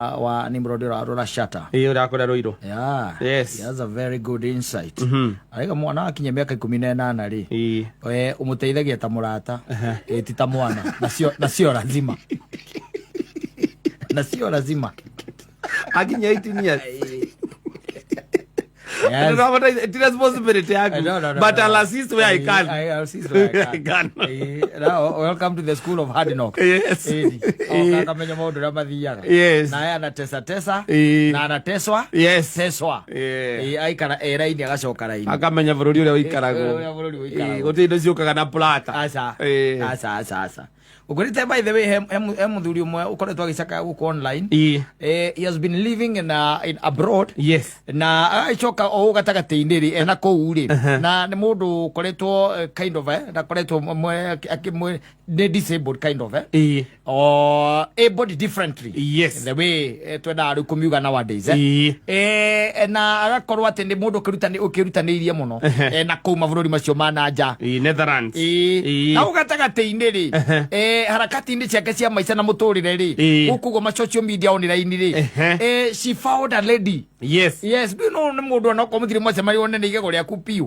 Wa Nimrod Rora Shata. Ĩĩ, ũrĩa kũrĩa Rũirũ. Yeah. Yes. He has a very good insight. Araiga mwana akinya mĩaka 18 rĩ, ũmũteithagia ta mũrata, ti ta mwana. Nacio lazima. Nacio lazima. Akinya 18 years. Yes. Ti responsibility yaku. No, no, no, But no. I'll assist where I can. I'll assist where I I can. can. Now, welcome to the school of hard knocks. Yes. Ĩni. Akamenya maũndũ ũrĩa mathiaga. Naye anatesa tesa. Na anateswa. Teswa. Aikara raini agacoka raini. Akamenya bũrũri ũrĩa ũikaragwo. Ũrĩa bũrũri ũikaragwo. Gũtirĩ indo ciũkaga na plata. Aca. Aca, aca, aca. Ũkwĩrĩte, by the way, he mũthuri ũmwe ũkoretwo agĩcakaya gũkũ online. He has been living in abroad. Na agĩcoka o ũũ gatagatĩ-inĩ rĩ, ena kũu rĩ, na nĩ mũndũ ũkoretwo kind of ndakoretwo nĩ disabled kind of or able differently, the way twendaga rĩu kũmiuga nowadays. Na agakorwo atĩ nĩ mũndũ ũkĩrutanĩirie mũno na kũu mabũrũri macio ma na nja. Netherlands. Na hau gatagatĩ-inĩ rĩ, harakati-inĩ ciake cia maica na mũtũrĩre rĩ, gũkũ ũguo ma social media online rĩ, she found a lady. Yes, do you know nĩ mũndũ onokorwo mũtirĩ mwacemania wone nĩ igego rĩaku piũ.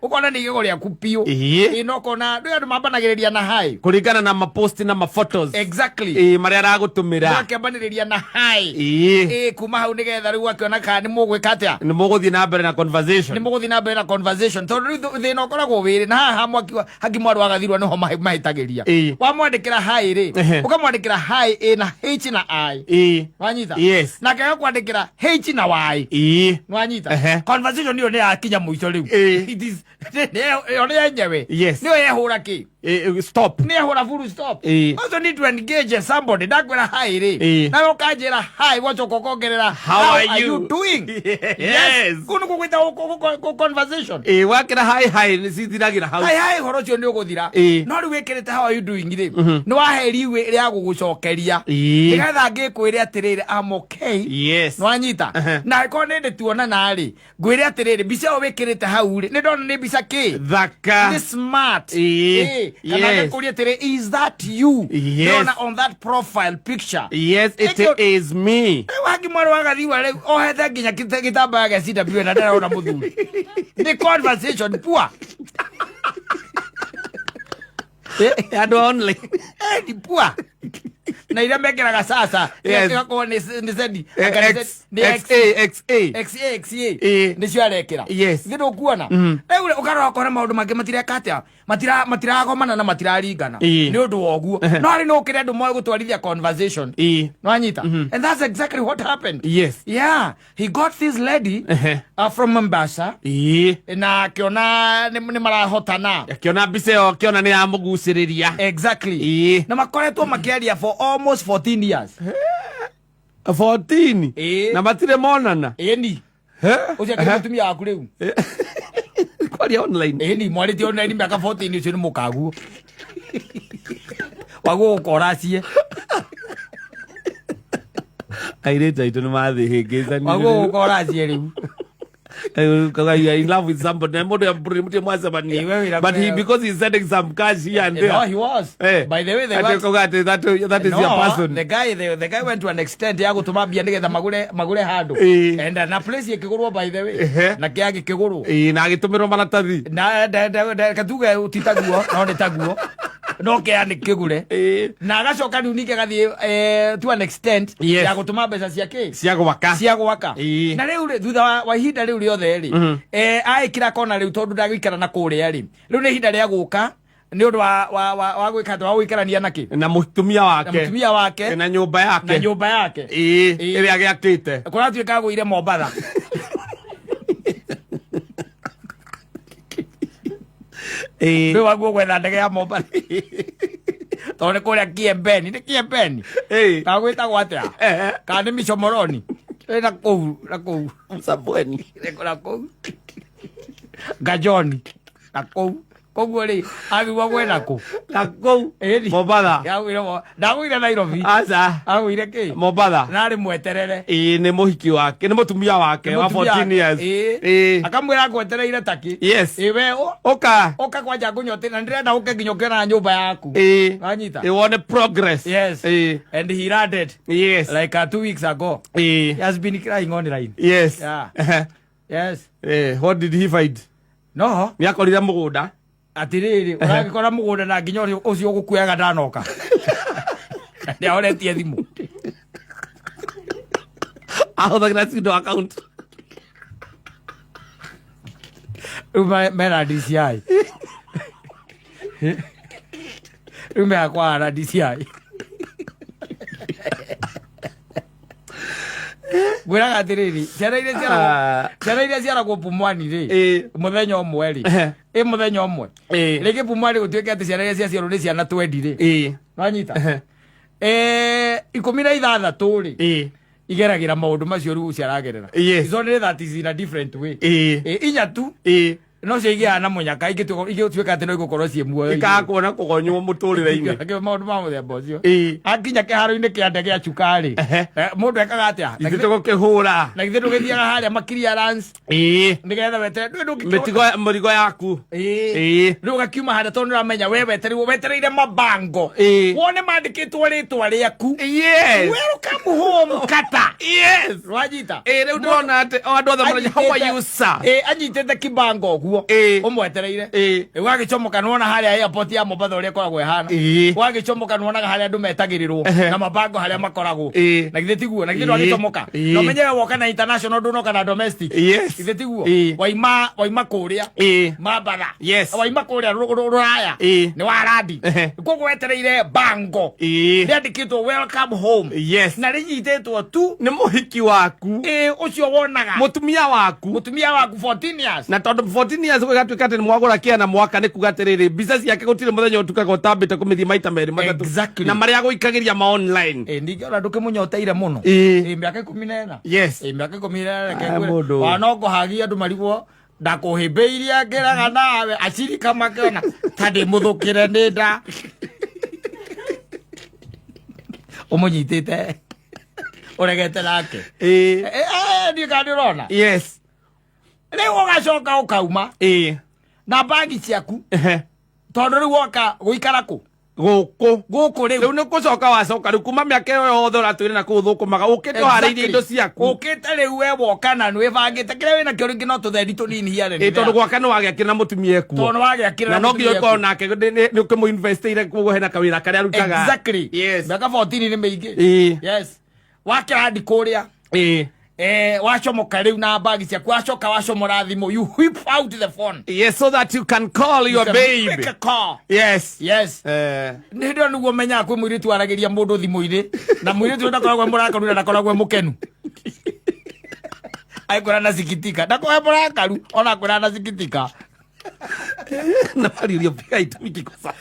Ũkona nĩ igego rĩaku piũ. Na ũkona ndũĩ andũ mambanagĩrĩria na hi. Kũringana na mapost na maphotos. Marĩa aragũtũmĩra. Akĩambanĩrĩria na hi. Kuma hau nĩgetha rĩu akĩona kana nĩ mũgwĩka atĩa. Nĩ mũgũthiĩ na mbere na conversation. Nĩ mũgũthiĩ na mbere na conversation, tondũ rĩu thĩna ũkoragwo wĩrĩ na haha mwaki haki mwarĩ wagathirwa nĩho mahĩtagĩria. Wamwandĩkĩra hi rĩ, ũkamwandĩkĩra hi ĩna H na I. Wanyita? Yes. Nake agakwandĩkĩra H na Y. Nwanyita? Conversation ĩyo nĩ yakinya mũico rĩu. It is ĩyo nĩ yenyewe. Nĩyo yehũra kĩ. Stop. Nĩ yehũra full stop. Also need to engage somebody. Ndakwĩra hi rĩ, nawe ũkanjĩra hi, wacoka ũkongerera "How are you?" You doing? Yes. Kũu nĩkuo gwĩtagwo conversation. Wakĩra hi hi nĩ cithiragĩra hau. Hi hi, ũhoro ũcio nĩ ũgũthira. No rĩu wĩkĩrĩte "How are you doing" rĩ, nĩ waheriwe rĩa gũgũcokeria, nĩgetha ngĩkwĩre atĩrĩrĩ, "I'm okay." Nwanyita? Na angĩkorwo nĩ ndĩ tuonana rĩ, ngwĩre atĩrĩrĩ, mbica ĩyo wĩkĩrĩte hau rĩ, nĩ ndona nĩ mbica kĩ Thaka. Nĩ smart. Kana ngĩkũria atĩrĩ, "Is that you?" Ndĩrona on that profile picture. Yes, it is me. Rĩu hangi mwarĩ wa gathiwa rĩu ohete nginya gĩtambaya gĩa CW na ndarona mũthuri, nĩ conversation poor. Andũ online. Ni poor na iria mekĩraga sasa ĩgakorwo nĩ zedi. X, nĩ X, A, X, A. XA XA. Nĩcio arekĩra. Nĩ ndũkuona rĩu rĩ, ũkarora ũkona maũndũ mangĩ matireka atĩa, matiragomana na matiraringana. Nĩ ũndũ wa ũguo no arĩ no ũkĩre andũ moĩ gũtwarithia conversation. Nwanyita? And that's exactly what happened. Yeah, he got this lady from Mombasa na akĩona nĩ marahotana. Akĩona mbica ĩyo, akĩona nĩ yamũgucĩrĩria. Na makoretwo makĩaria for almost 14 years. 14? Ĩĩ. Na matirĩ monana? Ĩni. Ũcio akĩrĩ mũtumia waku rĩu. Kwaria online. Ĩni, mwarĩtie online mĩaka 14, ũcio nĩ mũkaguo waguo gũkoracie. Airĩtu aitũ nĩ mathĩhĩngĩcania. Waguo gũkoracie rĩu. You are in love with somebody na mũndũ mũtirĩ mwacemania. Iwe wĩra But he, because he's sending some cash here and there. No, he was. By the way, they Ati ũkauga atĩ that is no, your person. The guy went to an extent ya gũtũma mbia nĩgetha magũre handũ. And na place ĩkĩgũrwo, by the way. Na kĩa gĩkĩgũrwo. Na agĩtũmĩrwo maratathi. Na katuge ti taguo, no nĩ taguo, no kĩa nĩ kĩgũre. Na agacoka rĩu ningĩ agathiĩ to an extent ya gũtũma mbeca cia kĩ? Cia gwaka. Cia gwaka. Na rĩu rĩ, thutha wa ihinda rĩu rĩothe rĩ, aĩkĩra kona rĩu tondũ ndagũikara na kũrĩa rĩ, rĩu nĩ ihinda rĩa gũka nĩ ũndũ wa gwĩka atĩ wa gũikarania na kĩ? Na mũtumia Na wake. Mũtumia wake. Na nyũmba yake. Na nyũmba yake. Ĩrĩa agĩakĩte. Kũratuĩka agũire Mombatha. Rĩu waguo gwetha ndege ya Mombatha, tondũ nĩ kũrĩa Kiembeni, nĩ Kiembeni kana gwĩtagwo atĩa, kana nĩ Micomoroni? Ĩ, na kũu na kũu. Msambweni. Na kũu Gajoni na kũu. Koguo rĩ, agĩgua gwetha kũ? Na kũu Ĩni. Mombatha. Ndagũire Nairobi. Aca. Agũire kĩ? Mombatha. Narĩ mweterere. Ĩĩ, nĩ mũhiki wake, nĩ mũtumia wake wa 14 years. Ĩĩ. Ĩĩ. Akamwĩra ngwetereire taki. Yes. Ĩ we Ũka. ũka kwanja ngũnyote na ndĩrenda ũke nginya ũkĩonaga nyũmba yaku. Ĩĩ. Wanyita? Ĩĩ, wone progress. Yes. Ĩĩ. And he landed Yes. like 2 weeks ago. Ĩĩ. He has been crying online. Yes. Yeah. Yes. What did he find? No, Nĩ akorire mũgũnda. Atirĩrĩ, ũragĩkora mũgũnda na nginya ũcio ũgũkuaga ndanoka. Nĩ ahoretie thimũ. Ahũthagĩra pseudo account. Rĩu mena DCI. Rĩu mehakwa na DCI. Ngwĩraga atĩrĩrĩ, ciana iria ciaragwo ciana iria ciaragwo Pumwani rĩ, mũthenya ũmwe rĩ, ĩ mũthenya ũmwe rĩngĩ Pumwani gũtuĩke atĩ ciana iria ciaciarwo nĩ ciana 20 rĩ, nwanyita, 16 rĩ, igeragĩra maũndũ macio rĩu ciaragerera. It's only that is in a different way. Inya tu no cio igĩaga na mũnyaka ingĩtuĩka atĩ no igũkorwo ciĩ muoyo. Ikaga kuona kũgonywo mũtũrĩre-inĩ. Maũndũ ma mũthemba ũcio. Akinya kĩharo-inĩ kĩa ndege ya cuka-rĩ, mũndũ ekaga atĩa? Na Ithuĩ tũgũkĩhũra. Na githĩ ndũgĩthiaga harĩa ma clearance nĩgetha wetere ndũĩ Mĩtigo, mũrigo yaku. Rĩu ũgakiuma harĩa tondũ nĩũramenya we wetereirwo, wetereire mabango wone mandĩkĩtwo rĩtwa rĩaku. Welcome home, kata. Rwanyita? Ĩĩ, rĩu ndĩrona atĩ o andũ othe maragia, "How are you, sir?" Ĩĩ, anyitĩte kibango ũguo ũmwetereire. Ũgagĩcomoka, nĩwona harĩa airport ya Mombatha ũrĩa ĩkoragwo ĩhana. Ũgagĩcomoka, nĩwonaga harĩa andũ metagĩrĩrwo na mabango harĩa makoragwo. Na githĩ tiguo? Na githĩ ndwagĩcomoka? Na ũmenye we woka na international, ndũnoka na domestic. Githĩ tiguo? Waima kũrĩa Mambatha. Waima kũrĩa rũraya. Nĩ warandi. Koguo wetereire bango rĩandĩkĩtwo "Welcome home" na rĩnyitĩtwo tu Nĩ mũhiki waku. Ĩĩ, ũcio wonaga. Mũtumia waku. Mũtumia waku 14 years. Na tondũ 14 years gũgatuĩka atĩ nĩ mwagũra kĩa na mwaka, nĩ kuga atĩrĩrĩ, mbica ciake gũtirĩ mũthenya ũtukaga ũtambĩte kũmĩthiĩ maita merĩ matatũ. Na marĩa agũikagĩria ma online. Ĩĩ, ningĩ ona ndũkĩmũnyoteire mũno. Ĩĩ, mĩaka 14. Ĩĩ, mĩaka 14, reke Aya, ngwĩre. mũndũ. Ona ngũhagia andũ marigwo ndakũhĩmbĩirie ngĩraga nawe acirika makĩona ta ndĩmũthũkĩre nĩ nda ũmũnyitĩte ũregete nake. Ndiũ kana nĩ ũrona. Rĩu ũgacoka ũkauma na bagi ciaku tondũ rĩu woka gũikara kũ? Gũkũ. Gũkũ rĩu. Rĩu nĩ gũcoka wacoka rĩu kuma mĩaka ĩyo yothe ũratwĩre na kũu thũkũmaga, ũkĩte ũharĩirie indo ciaku. Ũkĩte rĩu we woka na nĩ wĩbangĩte kĩrĩa wĩnakĩo, rĩngĩ no tũthendi tũnini here. Ĩĩ, tondũ gwaka nĩ wagĩakĩra na mũtumia ekuo. Tondũ nĩ wagĩakĩra. Na no nginya ũkorwo nake nĩ ũkĩmũinvestĩire, koguo hena kawĩra karĩa arutaga. Mĩaka 14 nĩ mĩingĩ. Yes, wakĩrandi kũrĩa. Wacomoka rĩu na bagi ciaku, wacoka wacomora thimũ, you whip out the phone. Yes, so that you can call your You can babe. make a call. Yes. Nĩ hĩndĩ ĩyo nĩguo menyaga kwĩ mũirĩtu waragĩria mũndũ thimũ-inĩ, na mũirĩtu ũyũ ndakoragwo e mũrakaru na ndakoragwo e mũkenu, aikwĩra na sikitika, ndakoragwo e mũrakaru ona akwĩra na sikitika. Na bari uliopiga haitumiki kwa sasa.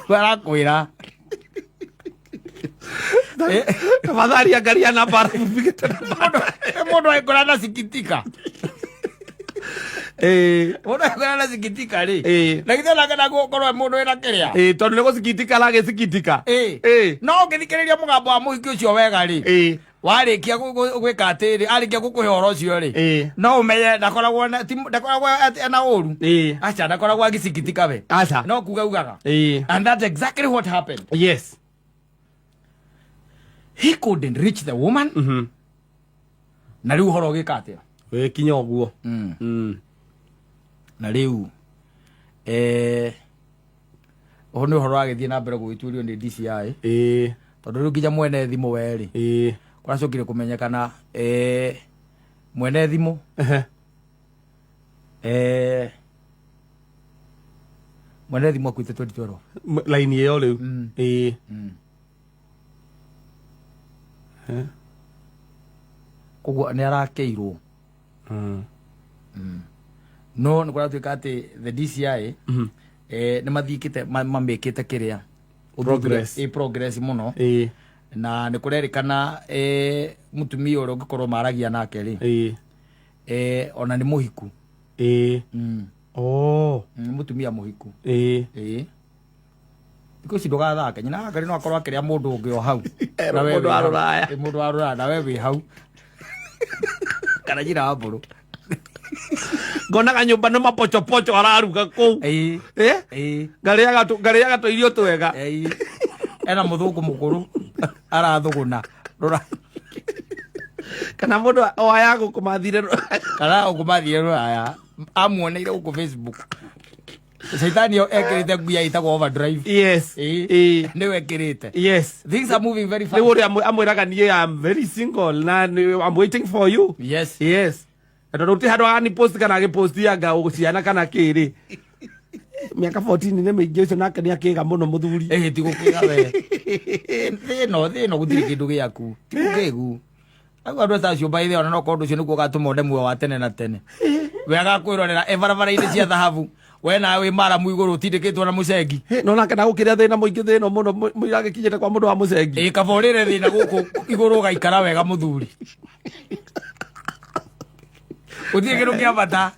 Arakwĩra. Tafadhali angalia namba alafu upige tena. Mũndũ aikwĩra na sikitika. Mũndũ aikwĩra na sikitika rĩ, na githĩ onake ndagũkorwo e mũndũ wĩna kĩrĩa? Tondũ nĩ gũcikitika aragĩcikitika. No ũngĩthikĩrĩria mũgambo wa mũhiki ũcio wega rĩ, warĩkia gwĩka atĩrĩ, arĩkia gũkũhe ũhoro ũcio rĩ, no ũmenye ndakoragwo ndakoragwo ena ũru. Aca, ndakoragwo agĩcikitika we. Aca. No kuga ugaga. And that's exactly what happened. He couldn't reach the woman. Na rĩu ũhoro ũgĩka atĩa? Wĩkinya ũguo. Na rĩu ũhoro nĩ ũhoro wagĩthiĩ na mbere gũgĩtuĩrio nĩ DCI, tondũ rĩu nginya mwene thimũ werĩ kũracokire kũmenyekana mwene thimũ mwene thimũ akuĩte 2012. Laini ĩyo rĩu. Koguo nĩ arakĩirwo. No nĩ kũratuĩka atĩ the DCI nĩ mathiĩkĩte mamĩkĩte kĩrĩa. Progress. Progress mũno. Na nĩ kũrerĩkana mũtumia ũrĩa ũngĩkorwo maragia nake rĩ, ona nĩ mũhiku. Oh. Nĩ mũtumia mũhiku. Ĩĩ. Ĩĩ, thikũ ici ndũgathake, nyina wa Ngarĩ no akorwo akĩrĩa mũndũ ũngĩ o hau. Eh, Na we mũndũ wĩ wa hau. rũraya. Ĩ, mũndũ wa rũraya, na we wĩ hau, kana nyina wa mbũrũ. Ngonaga nyũmba nĩ mapochopocho araruga kũu. Ĩĩ. Eh? Ĩĩ. Ngarĩaga tũirio twega. Ĩĩ, ena mũthũngũ mũkũrũ arathũgũna rũra. Kana mũndũ o aya gũkũ mathire. Kana ũkũmathire rũraya, amuoneire gũkũ Facebook. Caitani ĩyo ekĩrĩte nguya ĩtagwo overdrive. Yes. Ĩĩ. Ĩĩ. Nĩwe ĩkĩrĩte. Yes. Things are moving very fast. Rĩu ũrĩa amwĩraga, niĩ am very single na I'm waiting for you. Yes. Yes. Na tondũ gũtirĩ handũ agani post kana agĩposti anga ciana kana kĩrĩ. Mĩaka 14 nĩ mĩingĩ, ũcio nake nĩ akĩga mũno mũthuri. Ĩhĩ, ti gũkĩga we. Thĩ ĩno gũtirĩ kĩndũ gĩaku, ti gũkĩgu. Au andũ ta acio, by the way, ona no korwo ũndũ ũcio nĩguo ũgatũma one muoyo wa tene na tene. We agakwĩrorera e barabara-inĩ cia thahabu, we nawe wĩ maramu igũrũ ũtindĩkĩtwo na mũcengi. Hĩ, no nake ndagũkĩrĩa thĩna mũingĩ, thĩna mũno mũiragĩkinyĩte kwa mũndũ wa mũcengi. Ĩ, kaba ũrĩre thĩna gũkũ igũrũ ũgaikara wega mũthuri. Gũtirĩ kĩndũ kĩa bata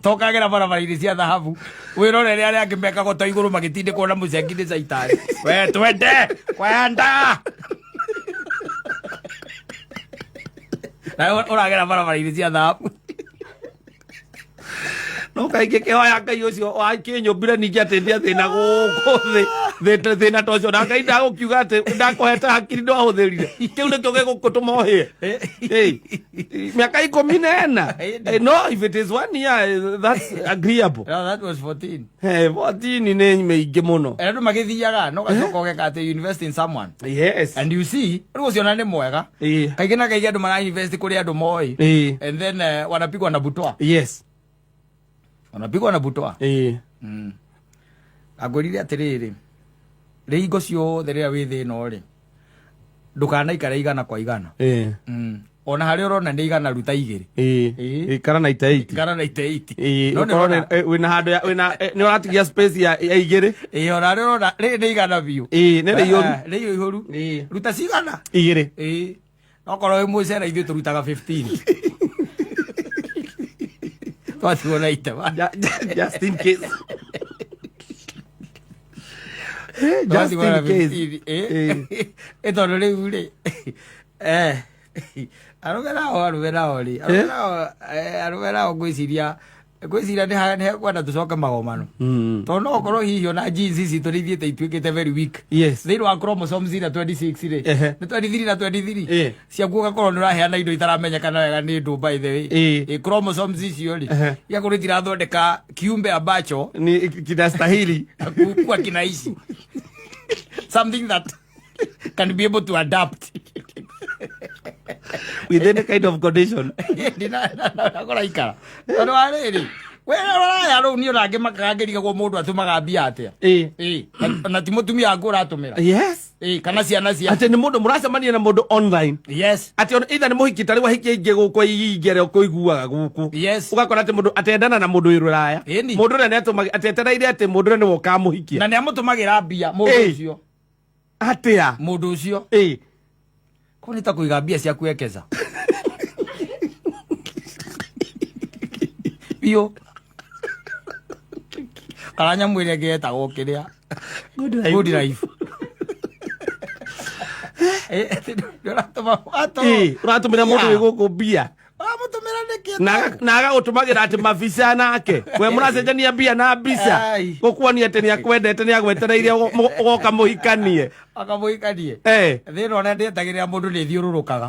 tokagera barabara-inĩ cia thahabu wĩrorere arĩa angĩ mekagwo ta igũrũ magĩtindĩkwo na mũcengi nĩ caitani. We twende kwenda nawe ũragera barabara-inĩ cia thahabu. No kaingĩ kĩhoya Ngai ũcio wakĩnyũmbire ningĩ atĩ ndĩa thĩna gũkũ thĩ thĩna ta ũcio, na Ngai ndagũkiuga atĩ ndakũhete hakiri ndwahũthĩrire, kĩu nĩkĩo gĩgũkũtũma ũhĩe. Hey, mĩaka 14. Eh, no, if it is one year, that's agreeable. No, that was 14. Hey, 14 nĩ mĩingĩ mũno. Andũ magĩthiaga no gacoka ũgeka atĩ you invest in someone and you see rĩu ũcio ona nĩ mwega. Kaingĩ na kaingĩ andũ mara invest kũrĩ andũ moĩ and then wanapigwa na butwa. Wanapigwa na butwa. Angwĩrire atĩrĩrĩ, rĩhingo ciothe rĩrĩa wĩ thĩna rĩ, ndũkanaikare igana kwa igana. Ona harĩa ũrona nĩ igana, ruta igĩrĩ. Ikara na ite 80. Ikara na ite 80. Ĩĩ, No nĩ ũkorwo ũrona- wĩna handũ wĩna nĩ ũratigia space ya igĩrĩ. Ĩĩ, ona harĩa ũrona rĩrĩ nĩ igana biũ. Ĩĩ, nĩ rĩiyũru. Eh, nĩ rĩihũru. Ruta cigana? Igĩrĩ. Ĩĩ, okorwo wĩ mũcere ithuĩ tũrutaga 15, twatigwo na itema. Just in case. Just Twatigwo na in case. 15. Ĩ tondũ rĩu rĩ, arũme nao rĩ, arũme nao ngwĩciria nĩ hekwenda tũcoke magomano, tondũ no ũkorwo hihi ona genes citũ nĩ ithiĩte ituĩkĩte very weak thĩinĩ wa chromosomes ira 26 rĩ, nĩ 23 na 23 ciaku, ũgakorwo nĩ ũraheana indo itaramenyekana wega nĩ ndũ, by the way. Ĩ, chromosomes icio rĩ, igakorwo itirathondeka kiumbe ambacho ni kinastahili kuwa kinaishi, something that can be able to adapt with any kind of condition. Ndinakũraikara tondũ wa rĩrĩ, we roraya rũu niĩ ũrangĩ makangĩrigagwo mũndũ atũmaga mbia atĩa. Ĩ, na ti mũtumia waku ũratũmĩra. Ĩ, kana ciana cia Atĩ nĩ mũndũ mũracemania na mũndũ online. Atĩ ona either nĩ mũhiki, tarĩu ahiki aingĩ gũkũ aingĩ arĩa ũkũiguaga gũkũ, ũgakora atĩ mũndũ atendana na mũndũ wĩ rũraya. Mũndũ ũrĩa nĩatũmaga, atĩ etereire atĩ mũndũ ũrĩa nĩwe ũkamũhikia. Na nĩ amũtũmagĩra mbia mũndũ ũcio. Atĩa? Mũndũ ũcio. Kũu nĩ ta kũiga mbia ciaku ekeza biũ, kana nyamũ ĩrĩa ĩngĩ yetagwo kĩrĩa? Good life. Good life. Ũratũma Ĩĩ, ũratũmĩra mũndũ wĩ gũkũ mbia. Ũramũtũmĩra nĩkĩ? Na agagũtũmagĩra atĩ mabica, nake we mũracenjania mbia na mbica. Ai. Gũkuonia atĩ nĩ akwendete, nĩ agwetereire ũgoka mũhikanie. Akamũhikanie. Thĩna ona ndĩetagĩrĩra mũndũ nĩ thiũrũrũkaga.